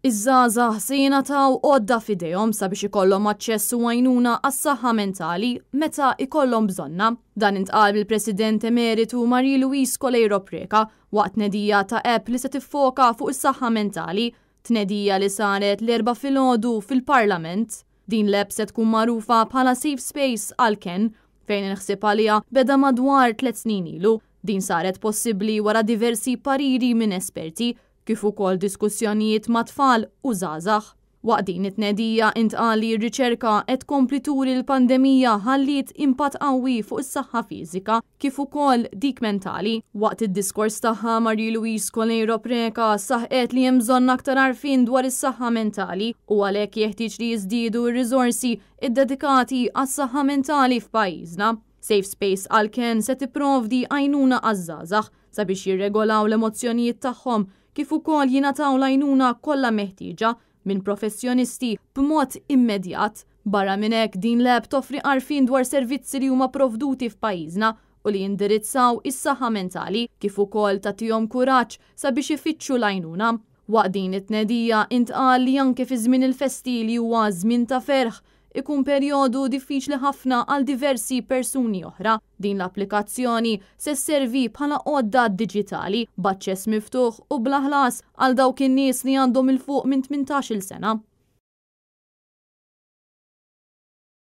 Iż-żgħażagħ se jingħataw għodda f'idejhom sabiex ikollhom aċċess u għajnuna għas-saħħa mentali meta jkollhom bżonnha. Dan intqal mill-President Emeritu Marie Louise Coleiro Preca waqt tnedija ta' app li se tiffoka fuq is-saħħa mentali, tnedija li saret l-Erbgħa filgħodu fil-Parlament. Din l-app se tkun magħrufa bħala Safe Space għal Ken, fejn il-ħsieb għaliha beda madwar 3 snin ilu. Din saret possibbli wara diversi pariri minn esperti kif ukoll diskussjonijiet ma' tfal u żgħażagħ. Waqt din it-tnedija intqal li r-riċerka qed tkompli turi l-pandemija ħalliet impatt qawwi fuq is-saħħa fiżika kif ukoll dik mentali. Waqt id-diskors tagħha, Marie Louise Coleiro Preca saħqet li hemm bżonn aktar għarfien dwar is-saħħa mentali u għalhekk jeħtieġ li jiżdiedu r-riżorsi iddedikati għas-saħħa mentali f'pajjiżna. Safe Space għal Ken se tipprovdi għajnuna għaż-żgħażagħ sabiex jirregolaw l-emozzjonijiet tagħhom kif ukoll jingħataw l-għajnuna kollha meħtieġa minn professjonisti b'mod immedjat. Barra minn hekk, din l-app toffri għarfien dwar servizzi li huma provduti f'pajjiżna u li jindirizzaw is-saħħa mentali kif ukoll tagħtihom kuraġġ sabiex ifittxu l-għajnuna. Waqt din it-tnedija intqal li anke fi żmien il-festi, li huwa żmien ta' ferħ, ikun perjodu diffiċli ħafna għal diversi persuni oħra. Din l-applikazzjoni se sservi bħala għodda diġitali b'aċċess miftuħ u bla ħlas għal dawk in-nies li għandhom 'il fuq minn 18-il sena.